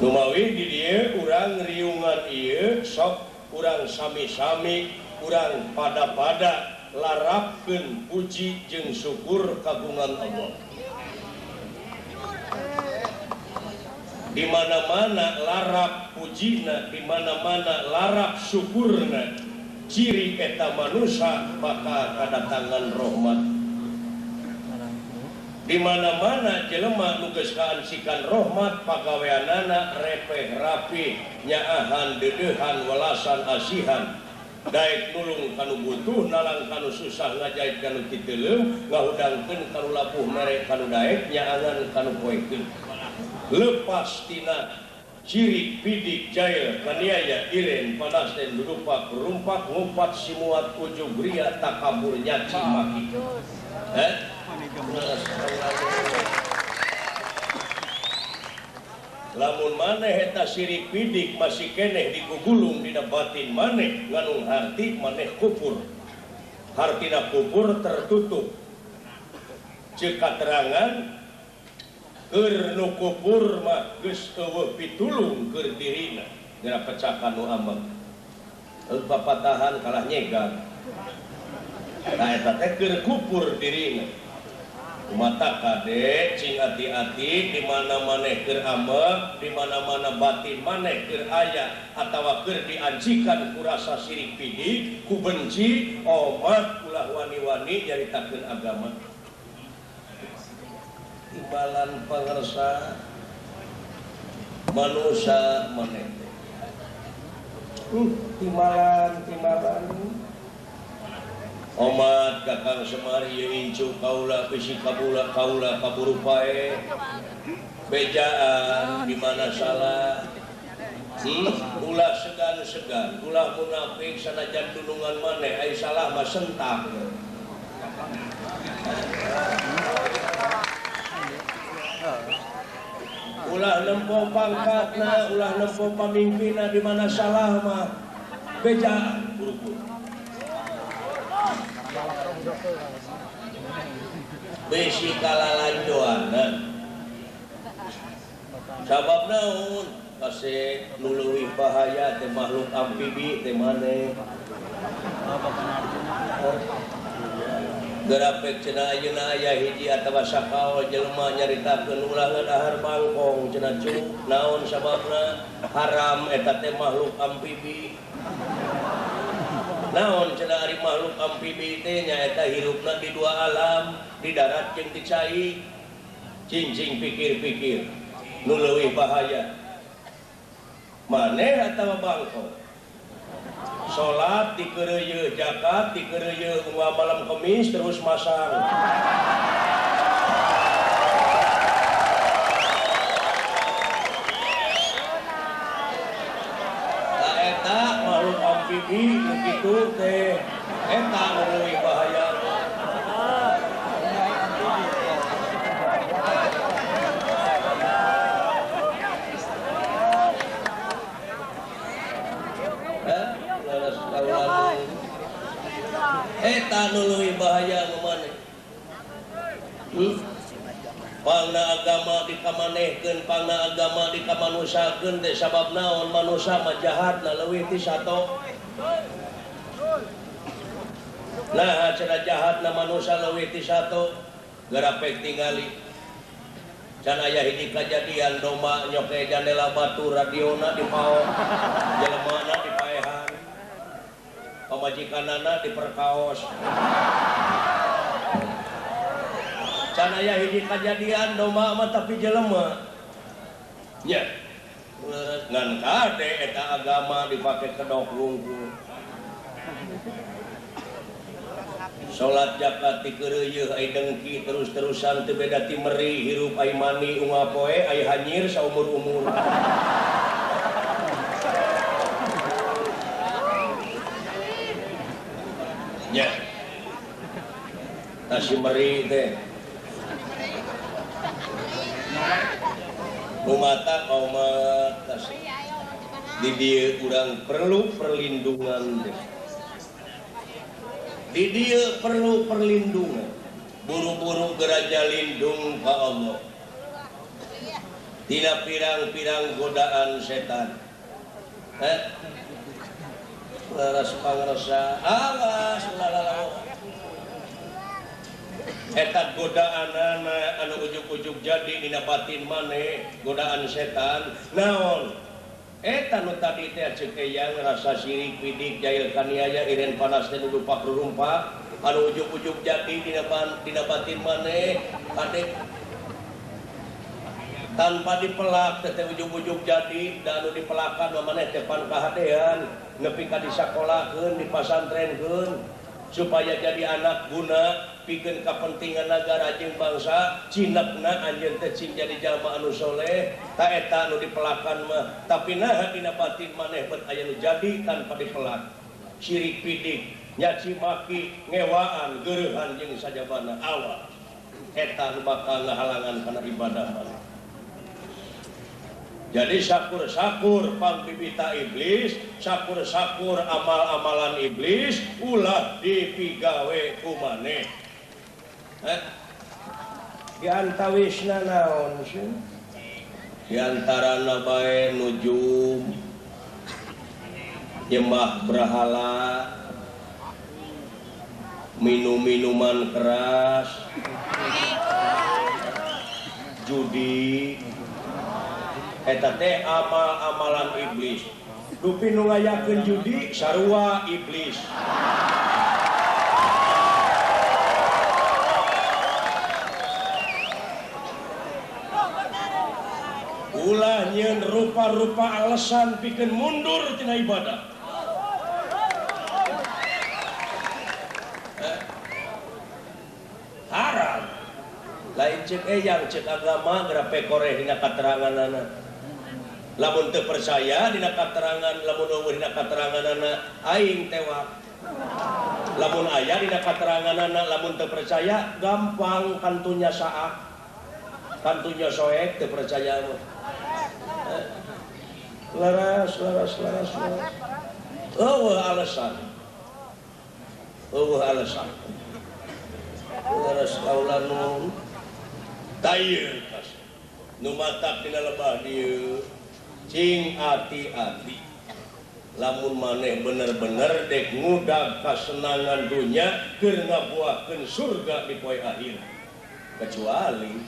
Numawi di dieu urang riungan ieu sok urang sami-sami urang pada-pada larapkeun puji jeung syukur kagungan Allah. Di mana-mana larap pujina, di mana-mana larap syukurna, ciri eta manusia bakal kadatangan rahmat. Di mana-mana jelema nu geus kaansikan rahmat pagaweanana repeh rapi, nyaahan deudeuhan welasan asihan, daek nulung kanu butuh, nalang kanu susah, ngajait kanu kiteuleum, ngahudangkeun kanu lapuh, mere kanu daek, nyaangan kanu poekeun. Lepas tina ciri pidik jail kaniaya iren panasten dudupak rumpak ngumpat simuat ujug ria takabur nyaci maki. Lamun maneh eta sirik pidik masih keneh digugulung dina batin maneh nganung harti maneh kupur. Hartina kupur tertutup. Ceuk katerangan keur nu kupur mah geus eueuh pitulung keur dirina dina pecakan nu ambek. Papatahan kalah nyegang. Nah eta teh keur kupur dirina. Mata kade cing hati-hati di mana maneh keur ambek, di mana-mana batin maneh keur aya atawa keur diancikan ku rasa sirik pidik, ku benci, omat ulah wani-wani nyaritakeun agama. Imbalan pangersa manusia maneh teh. Timbalan-timbalan omat kakang Semar ieu incu kaula bisi kabula kaula kaburu pae bejaan di mana salah. Ulah segan-segan, ulah munafik sanajan dunungan maneh ai salah mah sentak. Ulah nempo pangkatna, ulah nempo pamimpinna di mana salah mah bejaan buru-buru. Besi kalalanjoanan sabab naon kasih nu leuwih bahaya teh makhluk amfibi teh maneh gerapek cenah ayeuna aya hiji atawa sakaol jelema nyaritakeun ulah ngadahar bangkong cenah cu naon sababna haram eta teh makhluk amfibi. Naon cenah ari makhluk amfibi teh nyaeta hirupna di dua alam, di darat jeung di cai. Cincing pikir-pikir nu leuwih bahaya maneh atawa bangkong. Salat dikeureuyeun, zakat dikeureuyeun, unggal malam Kemis terus masang. Tah eta makhluk amfibi nu kitu teh eta nu leuwih bahaya. Eta nu leuwih bahaya nu maneh. Pangna agama dikamanehkeun, pangna agama dikamanusakeun teh sabab naon manusa mah jahatna leuwih ti sato. Nah cenah jahatna manusa leuwih ti sato, garapek tingali. Can aya hiji kajadian domba nyoke jandela batu radiona dipaok, jelemana dipaehan, pamajikanana diperkaos. Can aya hiji kajadian domba mah tapi jelema. Nya. Ngan kade eta agama dipake kedok wungkul. Salat zakat dikeureuyeun ai dengki terus-terusan teu beda ti meri hirup ai mani unggal poe ai hanyir saumur-umur. Nya. Tah si meri teh. Nu mata omat tas. Di dieu urang perlu perlindungan teh. Di dieu perlu perlindungan. Buru-buru geraja lindung ka Allah. Tina pirang-pirang godaan setan. Laras pangrasa awas ulah. Eta godaanana anu ujug-ujug jadi dina batin maneh godaan setan naon? Eta nu tadi teh ceuk eyang rasa sirik pidik jail kaniaya iren panas teh nu dupak rurumpak anu ujug-ujug jadi dina batin maneh kadek tanpa dipelak teh ujug-ujug jadi da anu dipelakan mah maneh teh pan kahadean nepi ka disakolakeun dipasantrenkeun supaya jadi anak guna pikeun kapentingan nagara jeung bangsa cinekna anjeun teh cing jadi jalma anu soleh ta eta anu dipelakan mah tapi naha dina batin maneh bet aya nu jadi tanpa dipelak sirik pidik nyaci maki ngewaan geureuhan jeung sajabana awal eta nu bakal ngahalangan kana ibadah maneh. Jadi sakur-sakur pangbibita iblis, sakur-sakur amal-amalan iblis, ulah dipigawe ku maneh. Di antawisna naon sih? Di antarana bae nujum, nyembah berhala, minum-minuman keras, judi. Eta teh amal-amalan iblis. Dupi nu ngayakeun judi sarua iblis. Ulah nyieun rupa-rupa alasan pikeun mundur tina ibadah. Haram. Lain ceuk eyang ceuk agama geura pekoreh dina kateranganana. Lamun teu percaya dina katerangan, lamun eueuh dina kateranganana aing tewak. Lamun aya dina kateranganana lamun teu percaya gampang kantunya saak. Kantunya soek teu percaya mah. Laras laras laras. Eueuh alasan. Eueuh alasan. Laras kaula nu tayeu tas. Nu matak dina lebah dieu. Cing ati-ati lamun maneh bener-bener dek ngudag kasenangan dunya keur ngabuahkeun surga di poe akhir kecuali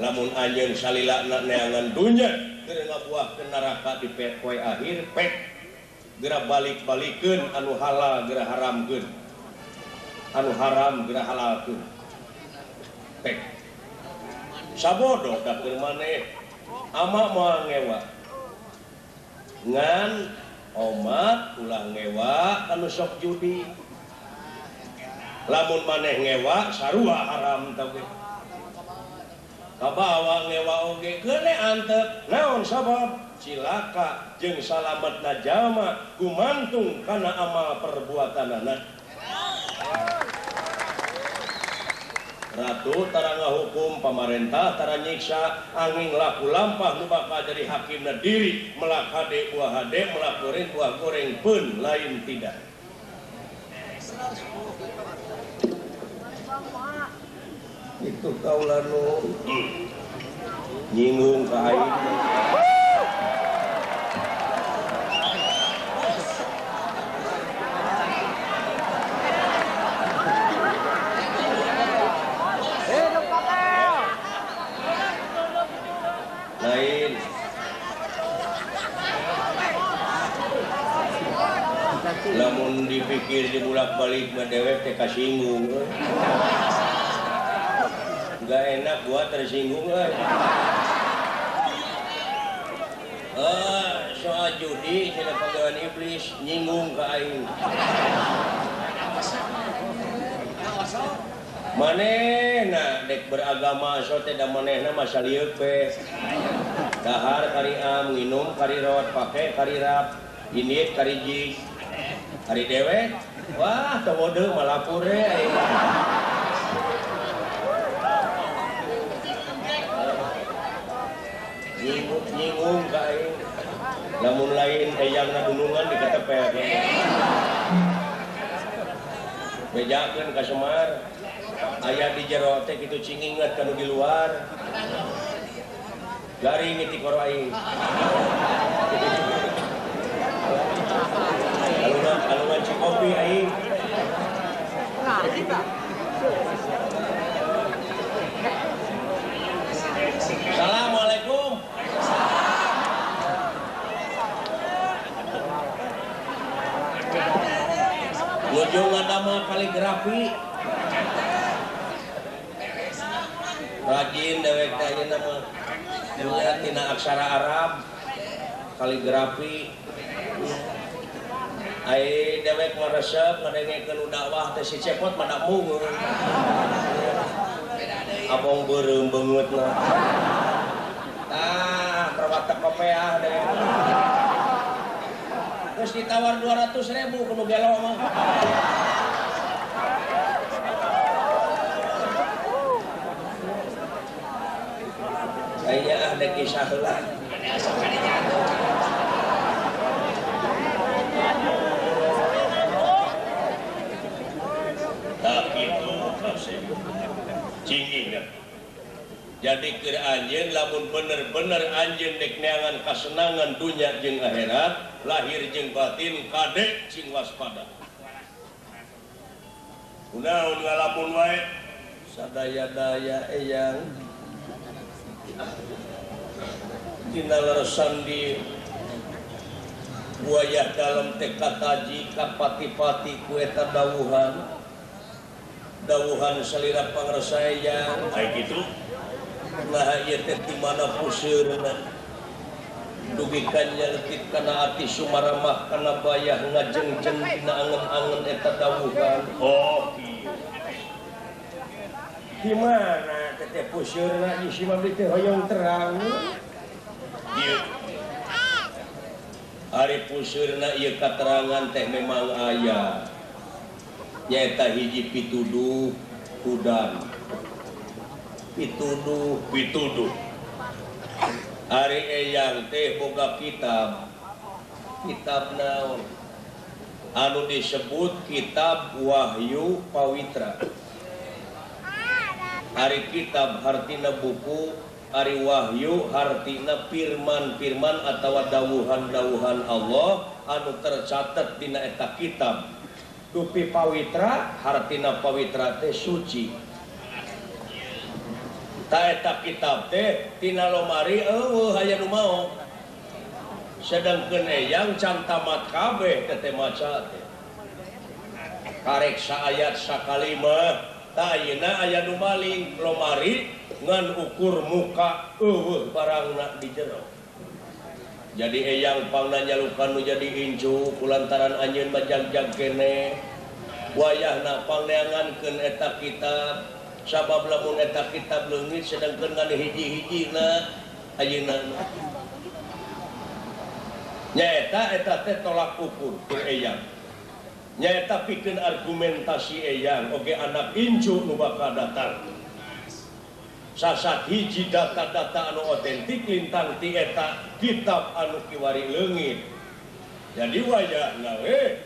lamun anjeun salilana neangan dunya keur ngabuahkeun neraka di poe akhir pek geura balik-balikeun anu halal geura haramkeun anu haram geura halalkeun pek sabodo da keur maneh ama moal ngewa ngan omat ulah ngewa anu sok judi lamun maneh ngewa sarua haram teh ge kabawa ngewa oge keune antep naon sabab cilaka jeung salametna jalma gumantung kana amal perbuatanana. Ratu tara ngahukum pamarentah tara nyiksa angin laku lampah nu bakal jadi hakimna diri melak hade buah hade melak goreng buah goreng pun lain tidak. Itu kaula nu nyinggung ka aing. Lain. Lamun dipikir dibulak-balik mah dewek teh kasinggung. Enggak enak gua tersinggung euy. Soal judi cenah pagawean iblis nyinggung ka aing. Manehna dek beragama so teh da manehna mah salieuk we. Dahar kari am, nginum kari rot, pake kari rap, indit kari jig. Hari dewek, wah teu bodoh malapur we aing. Nyinggung ka aing. Lamun lain eyangna dunungan diketepel. Bejakeun ka Semar. Aya di jero teh kitu cinginget ka nu di luar. Garing tikoro aing. Alungan Cikopi aing. Assalamualaikum. Nuju ngadamel kaligrafi. Rajin dewek teh ayeuna mah. Dilihat tina aksara Arab, kaligrafi. Ai dewek mah resep ngadengekeun dakwah teh si Cepot mah da mungeun. Abong beureum beungeutna. Tah, perwatak kopeah dewek. Terus ditawar 200.000 kudu gelo mah. Kayaknya ada kisah heula. Tak kitu kasih. Cing ingat. Jadi keur anjeun lamun bener-bener anjeun dek neangan kasenangan dunya jeung akhirat, lahir jeung batin kadek cing waspada. Kunaon ngalamun wae sadaya-daya eyang dina leresan di buaya dalam teka taji kapati-pati ku eta dawuhan dawuhan salira pangresa eyang ai kitu nah ieu teh di mana puseurna dugikan nyaletik kana ati sumaramah kana bayah ngajengjeng dina angen-angen eta dawuhan. Oh di mana teteh puseurna ieu si mabdi teh hoyong terang ieu ari puseurna ieu katerangan teh memang aya nyaeta hiji pituduh hudan pituduh pituduh ari eyang teh boga kitab kitab naon anu disebut kitab Wahyu Pawitra. Ari kitab hartina buku, ari wahyu hartina firman-firman atawa dawuhan-dawuhan Allah anu tercatat dina eta kitab. Dupi pawitra hartina pawitra teh suci. Ta eta kitab teh tina lomari eueuh aya nu maok. Sedangkeun eyang can tamat kabeh teh maca teh. Karek saayat sakalimah ta ayeuna aya nu maling lomari ngan ukur muka eueuh barangna di jero. Jadi eyang pangna nyalukan nu jadi incu kulantaran anjeun bajagjag keneh. Wayahna pangneangankeun eta kitab sabab lamun eta kitab leungit sedangkeun ngan hiji-hijina ayeuna. Nyaeta eta teh tolak ukur ku eyang. Nyaeta pikeun argumentasi eyang oge anak incu nu bakal datang. Sasat hiji data-data anu otentik lintang ti eta kitab anu kiwari leungit. Jadi wayahna we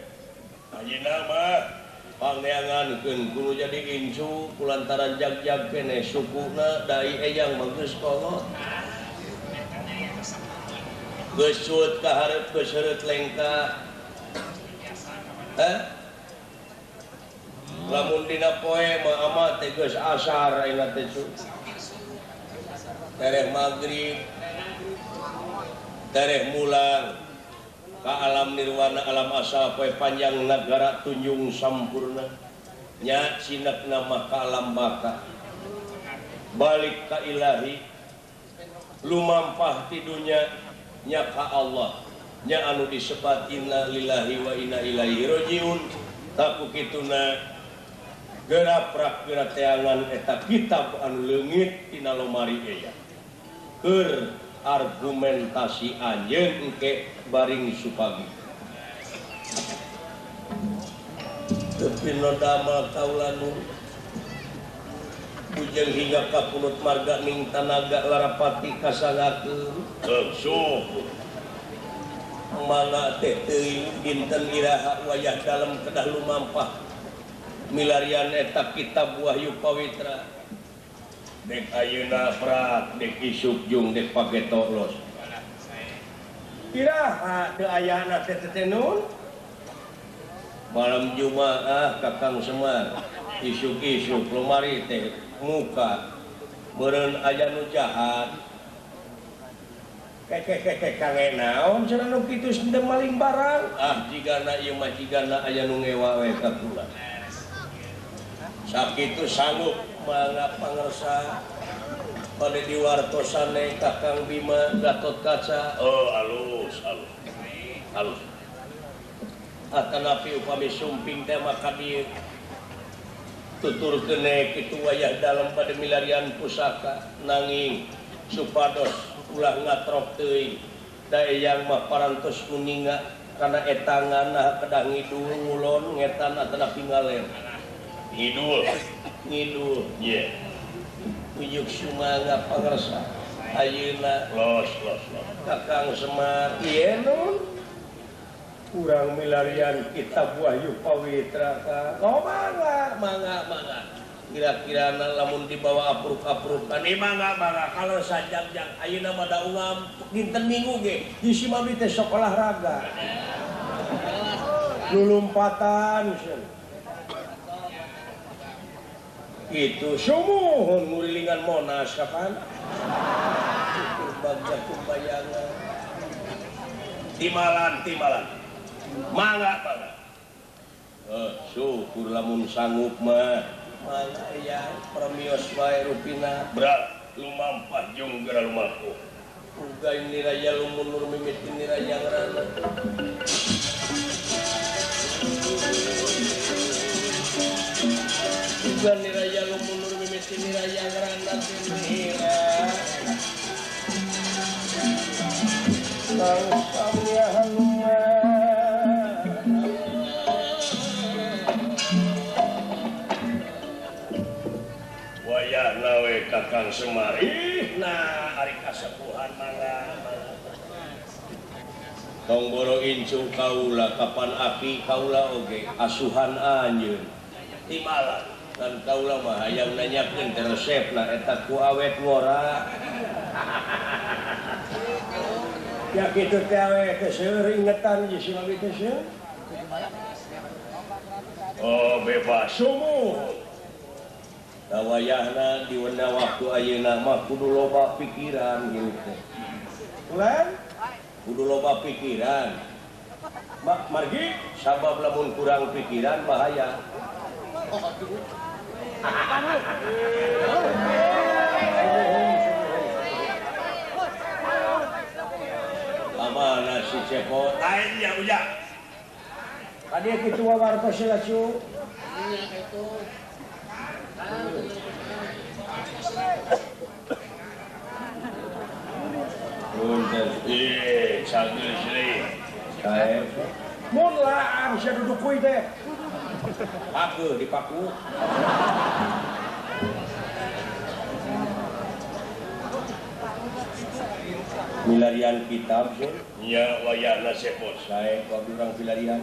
ayeuna mah pangneangankeun kudu jadi incu kulantaran jag-jag keneh sukuna dai eyang mah geus kolot. Geus cut ka hareup geus heureut lengka. Lamun dina poe mah ama teh geus asar ayeuna teh tereh magrib tereh mulang ka alam nirwana alam asal poe panjang nagara tunjung sampurna nya sinekna mah ka alam baka balik ka ilahi lumampah ti dunya nya ka Allah nya anu disebat inna lillahi wa inna ilaihi rajiun. Taku kituna geura prak geura teangan eta kitab anu leungit tina lomari eyang keur argumentasi anjeun engke baring supagi. Teu pinodama kaula nu bujeng hingga ka punut marga ning tanaga larapati kasangakeun. Syukur. Mangga teh teuing dinten iraha wayah dalem kedah lumampah milarian eta kitab Wahyu Pawitra. Dek ayeuna prak dek isuk jung dek pageto los. Iraha teu ayana teh teh nun. Malam Jumaah Kakang Semar isuk-isuk lomari teh muka meureun aya nu jahat. Kekekeke kange naon cenah nu kitu teu maling barang. Ah jigana ieu mah jigana aya nu ngewa we ka kula. Sakitu sanggup mangga pangersa bade diwartosane Kakang Bima Gatotkaca. Oh alus alus. Alus. Atanapi upami sumping teh maka dieu tuturkeun kitu wayah dalem pada milarian pusaka nanging supados ulah ngatrok teuing da eyang mah parantos kuninga kana etangan nah kedah ngidul ngulon ngetan atanapi ngaler ngidul ngidul ye uyuk sumangga pangersa ayeuna los los los Kakang Semar ieu nun kurang milarian kitab Wahyu Pawitra ka. Oh mangga mangga mangga kira-kira lamun dibawa apruk-aprukan mangga mangga kalau sajang-jang ayeuna mah da ungam dinten Minggu ge di si mami teh sok olahraga lulumpatan itu sumuhun ngurilingan Monas kapan syukur bagja kumbayangan timalan timalan mangga mangga syukur lamun sanggup mah mangga ya permios wae rupina berat lumampah jeung geura lumaku uga ini raya lumunur mimiti ini raya ngrana uga ini raya lumunur mimiti ini raya ngrana tinira kang samya hanuman wayahna we Kakang Semar ih nah ari kasepuhan mangga tong boro incu kaula kapan api kaula oge asuhan anjeun timalan kan kaula mah hayang nanyakeun teh resepna eta ku awet ngora ya kitu teh awe teh seueur ingetan ieu si mami teh seueur oh bebas sumuh tawayahna diwena waktu ayeuna mah kudu loba pikiran gitu teh. Ulan kudu loba pikiran. Margi sabab lamun kurang pikiran bahaya. Amana si Cepot lain ya ujang. Tadi kitu wawartos lah cu. Punten, cager sri. Sae. Mun laang sia duduk kuy teh. Paku dipaku. Milarian kitab sun. Nya wayahna sepot sae ku abdi urang milarian.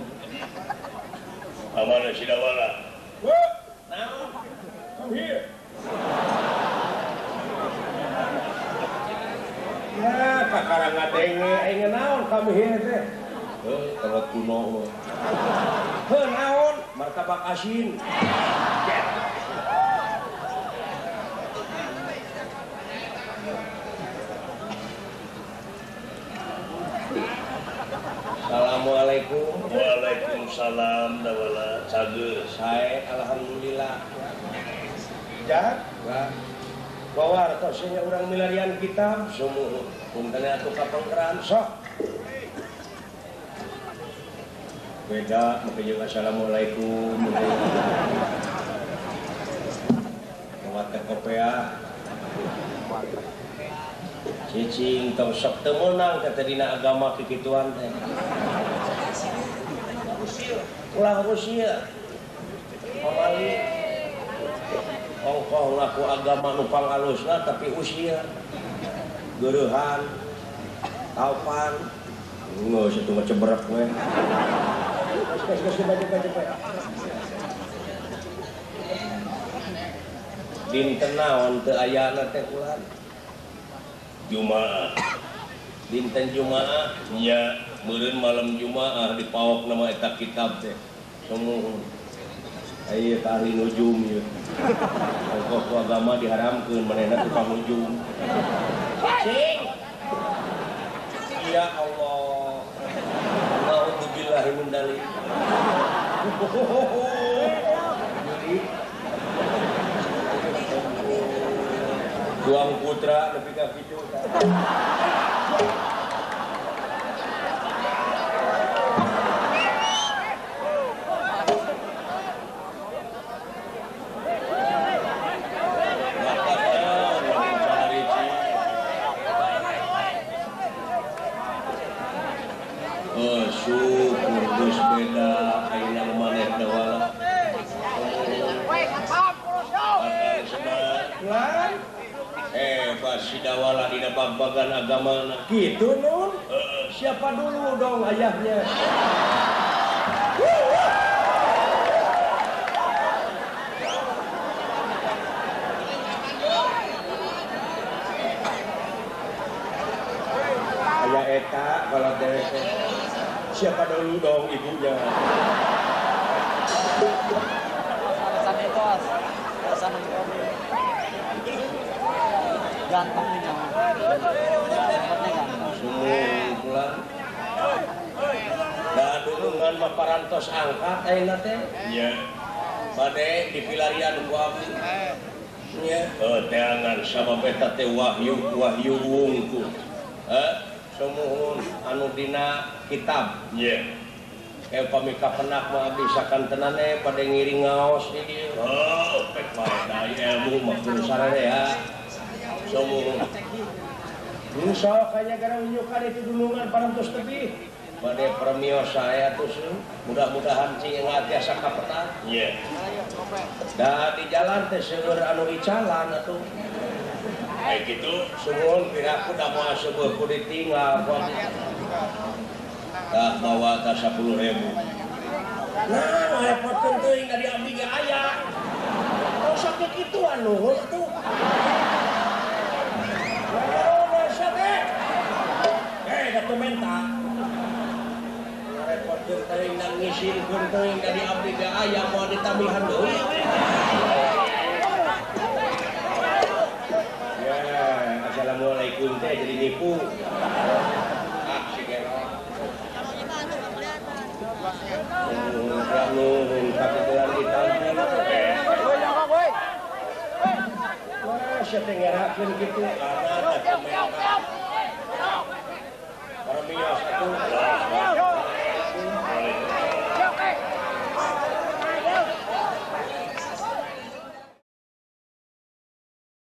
Amana sidawala. Wah, naon? Come here. Ya, kakara ngadenge aing naon kamu here teh. Heuh, kalau kuno. Heuh, naon? Martabak asin. Assalamualaikum. Waalaikumsalam dawala cager. Sae alhamdulillah. Jak, bawa artosnya urang milarian kitab sumuhun. Punten atuh ka pengkeran sok. Beda make jeung assalamualaikum. Bawa teh kopea. Cicing tong sok teu meunang teh dina agama kikituan teh. Ulah usil. Pamali ongkoh ngaku agama nu pangalusna tapi usia geureuhan taupan geus atuh mah cebrek we. Geus geus geus cepet cepet. Dinten naon teu ayana teh ulan? Jumaah. Dinten Jumaah nya meureun malam Jumaah dipaok nama eta kitab teh. Sumuhun. Aya ahli nujum ieu. Ongkoh ku agama diharamkeun manehna tukang nujum. Cing. Ya Allah. A'udzubillahi min dzalik. Jadi tuang putra nepi ka kitu. Syukur geus beda ayeuna maneh dawala. Hebat si dawala dina bag-bagan agamana. Kitu nun? Siapa dulu dong ayahnya? Ayah eta kalau dewek siapa dulu dong ibunya? Alasan itu, alasan ganteng nih nyawa. Sumuhun pulang. Da dukungan mah parantos angkat ayeuna teh. Nya. Bade dipilarian ku abdi. Nya. Teangan sabab eta teh wahyu wahyu wungkul. Sumuhun anu dina kitab. Nya. Pami kapenak mah abdi sakantenane bade ngiring ngaos di dieu. Oh, pek bae da ilmu mah kudu sararea. Sumuhun. Sok aya gara unjukan itu dunungan parantos tebih. Bade permios saya tuh mudah-mudahan cing tiasa kapetak. Nya. Da di jalan teh seueur anu icalan atuh. Kayak gitu, sumuhun piraku da moal seueuh ku ditinggal ku abdi. Tah bawa ka 10.000. Nah, ngarepotkeun teuing da di abdi ge aya. Tong sok kituan nuhun atuh. Eh, da menta. Ngarepotkeun teuing da ngisinkeun teuing da di abdi ge aya moal ditambihan deui. Ya, assalamualaikum teh jadi nipu. Ah, si gelo. Nuhun kapitulan ditampi. Wah, sia teh ngerakeun kitu. Anak menta.